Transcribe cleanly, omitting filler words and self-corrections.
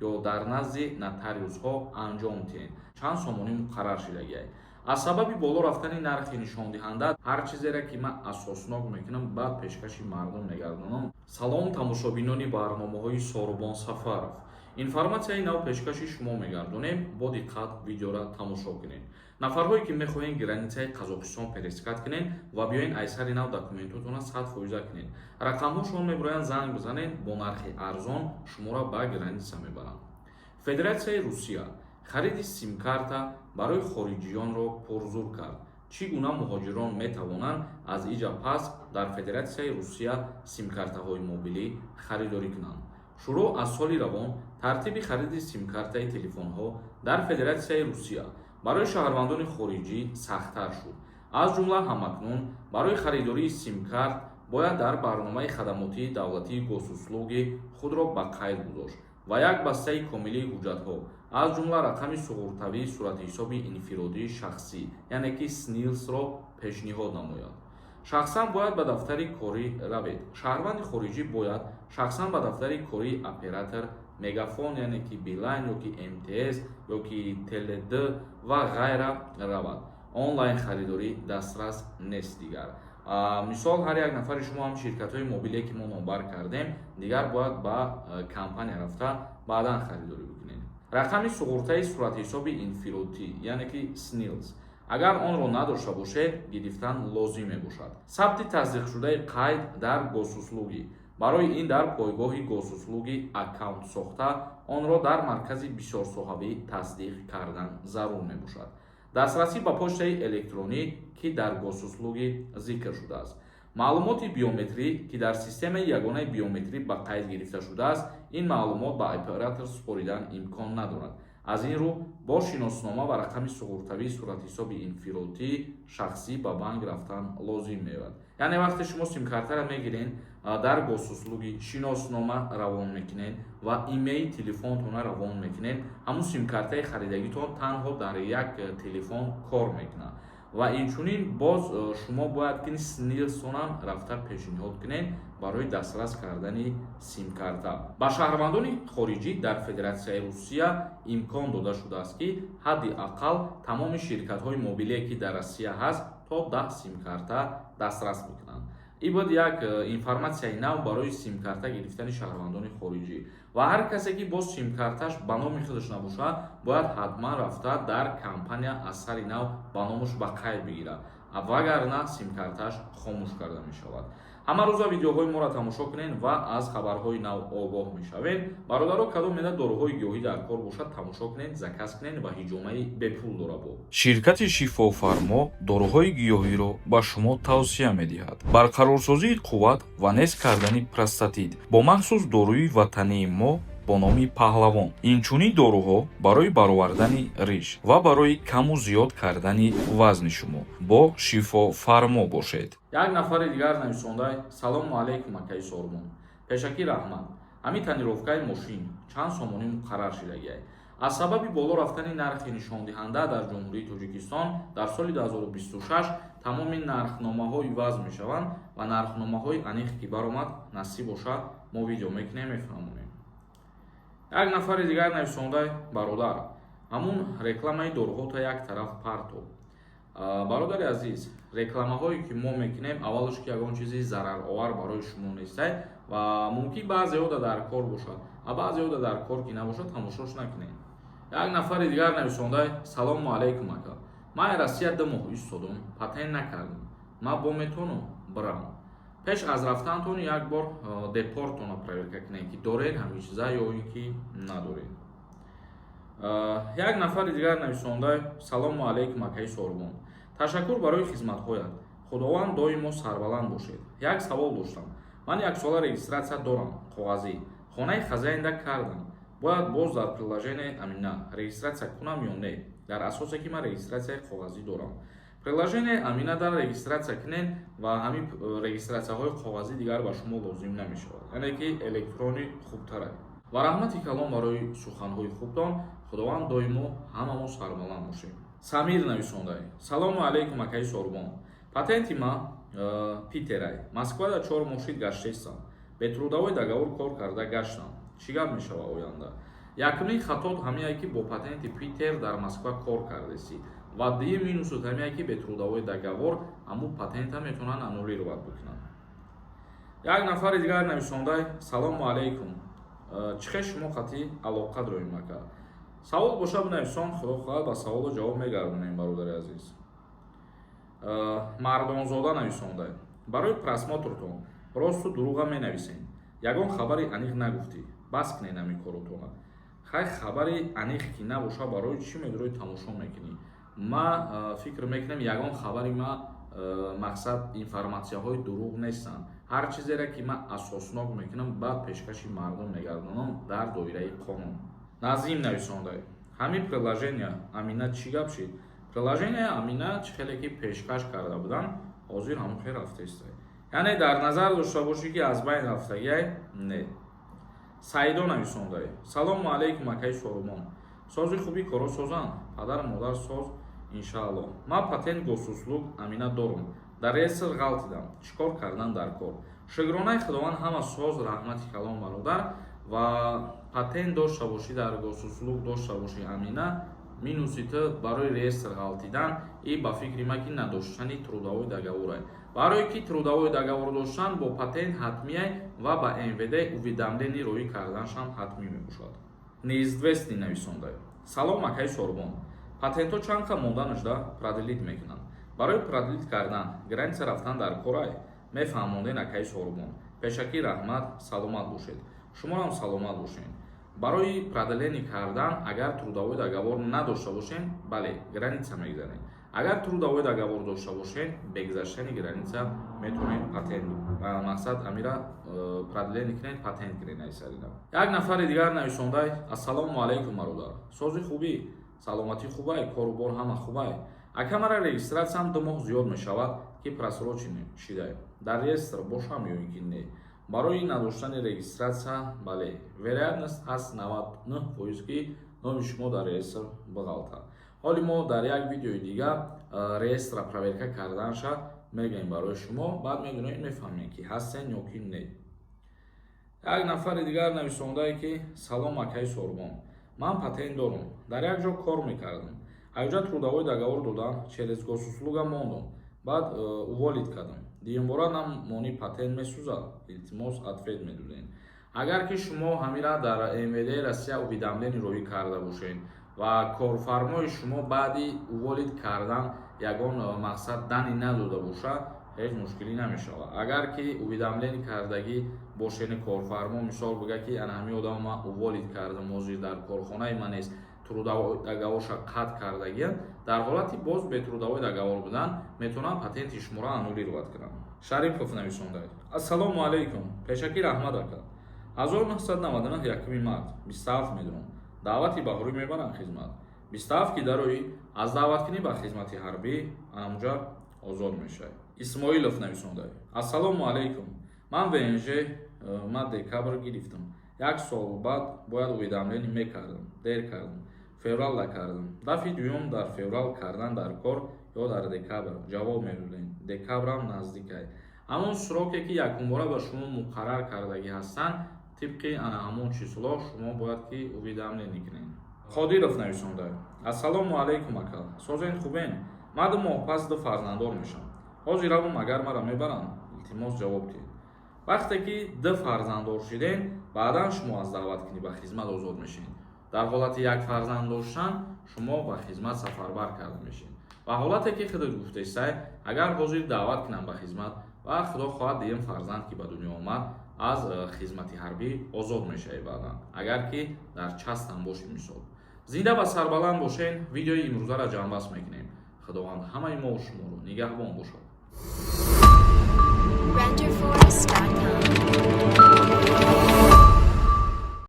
ё дар назди нотариусҳо анҷом диҳед. Чанд сомонӣ муқаррар шидагиай? Аз сабаби боло рафтани нархи нишондиҳанда, ҳар чизере ки ман асоснок мекунам, баъд пешкаши мардум мегардонам. Салом, тамошобинони барномаҳои Сорубон Сафаров! Информатсияи нав пешкаши шумо мегардонем, бо диққат видеора тамошо кунед. Нафарҳое ки мехоҳед границаи Қазоқистон пересекать кунед ва биёен айсари нав документотона 100% кунед, рақамҳошон мебироянд, занг бизанед, бо нархи арзон шуморо ба граница мебаранд. Федератсияи Русия хариди симкарта барои хориҷиёнро пурзур кард. Чӣ гуна муҳоҷирон метавонанд аз иҷа пас дар Федератсияи Русия симкартаҳои мобилӣ харидорӣ кунанд? Шурӯъ аз соли равон тартиби хариди симкартаи телефонҳо дар Федератсияи Русия барои шаҳрвандони хориҷӣ сахттар шуд. Аз ҷумла, ҳамакнун барои харидории симкарт бояд дар барномаи хадамотии давлатии Госуслуги худро ба қайд гузошт ва як бастаи комилии ҳуҷҷатҳо, аз ҷумла рақами суғуртавии суратҳисоби инфиродии шахсӣ, яъне ки СНИЛСро пешниҳод намояд. Шахсан бояд ба дафтари корӣ равед. Шаҳрванди хориҷӣ бояд шахсан ба дафтари кории оператор Мегафон, яъне ки Билайн ё ки МТС ё ки Теле2 ва ғайра равад. Онлайн харидорӣ дастрас нест. Дигар мисол, ҳар як нафари шумо ҳам ширкатҳои мобилие ки мо номбар кардем, дигар бояд ба компания рафта, баъдан харидорӣ бикунед. Рақами суғуртаи суратҳисоби инфиродӣ, яъне ки СНИЛС, агар онро надошта бошед, гирифтан лозим мебошад. Сабти тасдиқшудаи қайд дар Госуслуги. Барои ин дар пойгоҳи Госуслуги аккаунт сохта, онро дар маркази бисёрсоҳавӣ тасдиқ кардан зарур мебошад. Дастрасӣ ба почтаи электронӣ, ки дар Госуслуги зикр шудааст. Маълумоти биометрӣ, ки дар системаи ягонаи биометрӣ ба қайд гирифта шудааст. Ин маълумот ба оператор супоридан имкон надорад. Аз ин рӯ бо шиноснома ва рақами суғуртавии суратҳисоби инфиродии шахсӣ ба банк рафтан лозим меояд. Яъне вақте шумо симкартаро мегирен, дар Госуслуги шиноснома равон мекунед ва IMEI телефонтона равон мекунед, ҳамун симкартаи харидагитон танҳо дар як телефон кор мекунад. Ва инчунин боз шумо бояд ки СНИЛСонам рафта пешниҳод кунед барои дастрас кардани симкарта. Ба шаҳрвандони хориҷӣ дар Федератсияи Русия имкон дода шудааст, ки ҳадди ақал тамоми ширкатҳои мобилие, ки дар Россия ҳаст, то 10 симкарта дастрас мекунанд. Ин буд як информатсияи нав барои симкарта гирифтани шаҳрвандони хориҷӣ. Ва ҳар касе ки боз симкарташ ба номи худаш набошад, бояд ҳатман рафта, дар компания аз сари нав ба номаш ба қайд бигирад, вагарна симкарташ хомӯш карда мешавад. Ҳамарӯза видеоҳои моро тамошо кунед ва аз хабарҳои нав огоҳ мешавед. Бародаро, кадом меда доруҳои гиёҳӣ дар кор бошад, тамошо кунед, заказ кунед ва ҳиҷомаи бепул дора бо Ширкати Шифофармо доруҳои гиёҳиро ба шумо тавсия медиҳад. Барқарорсозии қувват ва нест кардани простатит бо махсус доруи ватании мо бо номи Паҳлавон. Инчунин доруҳо барои баровардани риш ва барои каму зиёд кардани вазни шумо. Бо Шифофармо бошед. Як нафари дигар нависонда: «Салому алайкум, акаи Сорбон, пешакӣ раҳмат. Ҳамин тонировкаи мошин чанд сомонӣ муқаррар шидагиай?» Аз сабаби боло рафтани нархи нишондиҳанда дар Ҷумҳурии Тоҷикистон дар соли 2026 тамоми нархномаҳо иваз мешаванд ва нархномаҳои аниқ ки баромад, насиб бошад, мо видео мекунем, мефаҳмонем. Як нафари дигар нависонда: «Бародар, ҳамун рекламаи доруҳото як тараф партоб». Бародари азиз, рекламаҳое ки мо мекунем, аввалаш ки ягон чизи зараровар барои шумо нестай ва мумкин баъзеҳода дар кор бошад, а баъзеҳода дар кор ки набошад, тамошош накунед. Як нафари дигар нависонда: «Салому алайкум, ака, ман Россия 2 моҳ истодум, патент накардам, ман бо метавонам бирам?» Пеш аз рафтантон як бор депортона проверка кунед, ки доред ҳамин чиза ё ин ки надоред. Як нафари дигар нависонда: «Салому алайкум, акаи Сорбон, ташаккур барои хизматҳоят, Худованд доимо сарбаланд бошед. Як савол доштам. Ман яксола регистрация дорам, коғазӣ, хонаи хозяинда кардам. Бояд боз дар приложение Амина регистрация кунам ё не, дар асосе ки ман регистрацияи коғазӣ дорам?» Приложение Амина дар регистрация кунед ва ҳамин регистрацияҳои коғазӣ дигар ба шумо лозим намешавад, яъне ки электронӣ хубтарад. Ва раҳмати калон барои суханҳои хубтон, Худованд доимо ҳамамо сарбаланд бошем. Самир нависонда: «Салому алайкум, акаи Сорбон, патенти ма Питерай, Москвада 4 моҳ шид гаштестам, бе трудовой договор кор карда гаштам. Чӣ гап мешава оянда?» Якумин хатот ҳамие, ки бо патенти Питер дар Москва кор кардесӣ, ва дуюм минусут ҳамие, ки бе трудовой договор ҳамун патента метавонанд аннулировать бикунанд. Як нафари дигар нависондай: «Салому алайкум, чӣ хел шумо хати алоқа дорем, ака? Савол боша, бинависон, худо хоҳад, ба саволо ҷавоб мегардонем, бародари азиз». Мардонзода нависондай: «Барои просмотртон росту дурӯға менависем, ягон хабари аниқ нагуфтӣ, бас кунед ҳамин коротона». Хай, хабари аниқ ки набоша, барои чӣ медорои тамошо мекунӣ? Ма фикр мекунам, ягон хабари ма, мақсад, информатсияҳои дурӯғ нестанд. Ҳар чизере ки ман асоснок мекунам, баъд пешкаши мардум мегардонам дар доираи қонун. Назим нависондай: «Ҳамин приложения Амина чӣ гап шид?» Приложения Амина чӣ хеле ки пешкаш карда буданд, ҳозир ҳамон хел рафтаистай. Яъне дар назар дошта бошӣ, ки аз байн рафтагиай не. Саидо нависондай: «Салому алайкум, акаи Сорумон, сози хуби, коро созанд, падару модар соз, иншаалло. Ман патент Госуслуг Амина дорум, дар реестр ғалтидам, чӣ кор кардан дар кор?» Шукронаи Худованд, ҳама соз, раҳмати калон, бародар. Ва патент дошта бошӣ, дар Госуслуг дошта бошӣ Амина, минуси ту барои реестр ғалтидан и ба фикри ман, ки надоштани трудовой договорай. Барое ки трудовой договор доштан бо патент ҳатмияй ва ба МВД уведомление роӣ карданашам ҳатмӣ мебошад. Неизвестный нависондай: «Салом, акаи Сорбон, патентҳо чанд қа монданашда продлить мекунанд? Барои продлить кардан граница рафтан дар корай? Мефаҳмонден, акаи Сорбон, пешакӣ раҳмат, саломат бошед». Шуморам саломат бошед. Барои продление кардан, агар трудовой договор надошта бошед, бале, граница мегзаред. Агар трудовой договор дошта бошед, бе гузаштани граница метавонед патент, мақсад, амира продление кунед, патент кунед айсарида. Як нафари дигар нависондай: «Ассалому алайкум, бародар, сози, хубӣ, саломатӣ хубай, кору бор ҳама хубай? Ака, мара регистратсиям 2 моҳ зиёд мешавад, ки просрочен шидай, дар реестр бошам ё ин ки не?» Барои надоштани регистратсия, бале, вероятность ҳаст 99%, ки номи шумо дар реестр биғалтад. Ҳоли мо дар як видеои дигар реестра проверка карданша мегӯем барои шумо, баъд медонед, мефаҳмем, ки ҳастен ё ки не. Як нафари дигар нависондае, ки: «Салом, акаи Сорбон, ман патент дорум, дар як ҷо кор мекардам, аёҷа трудовой договор додам, через Госуслуга мондум, баъд уволить кардам, дуюмбора намони патент месӯзад? Илтимос, ответ медодем». Агар ки шумо ҳамира дар МВД Россия уведомление роӣ карда бошед ва корфармои шумо баъди уволить кардан ягон, мақсад, данные надода бошад, ҳеҷ мушкилӣ намешавад. Агар ки уведомление кардагӣ бошени, корфармо мисол бига, ки ана ҳамин одама ман уволить кардам, ҳозир дар корхонаи ман нест, трудовой договорша қатъ кардагиам, дар ҳолати боз бе трудовой договор будан метавонанд патенти шуморо аннулировать кунанд. Шарипов нависондааст: «Ассалому алайкум, пешакӣ раҳмат, ака. 1999 1 март 27 медонам, даъвати баҳорӣ мебаранд хизмат? 27 ки дароӣ, аз даъваткунӣ ба хизмати ҳарбӣ анамуҷа озод мешавӣ». Исмоилов нависондааст: «Ассалому алайкум, ман ВНЖ ма декабр гирифтам, як сол баъд бояд уведомление мекардам, дер кардам, февралда кардам. Дафъи дуюм дар феврал кардан дар кор ё дар декабр? Ҷавоб медодем, декабрам наздикай». Ҳамон сроке, ки якумбора ба шумо муқаррар кардагӣ ҳастанд, тибқи ана ҳамон число шумо бояд ки уведомление кунед. Қодиров нависонда: «Ассалому алайкум, ака, созен, хубен? Ман 2 моҳ пас ду фарзанддор мешавам, ҳозир равам, агар мара мебаранд? Илтимос, ҷавоб диҳед». Вақте ки ду фарзанддор шудем, баъдан шумо аз даъваткунӣ ба хизмат озод мешавед. Дар ҳолати як фарзанд доштан шумо ба хизмат сафарбар карда мешавед. Ва ҳолате ки худат гуфтесай, агар ҳозир даъват кунам ба хизмат ва худо хоҳад, дуюм фарзанд ки ба дунё омад, аз хизмати ҳарбӣ озод мешавед баъдан, агар ки дар частам бошед мисол. Зинда ва сарбаланд бошед. Видеои имрӯзаро ҷамъбаст мекунем. Худованд ҳамаи мову шуморо нигаҳбон бошад. Renderforest.com.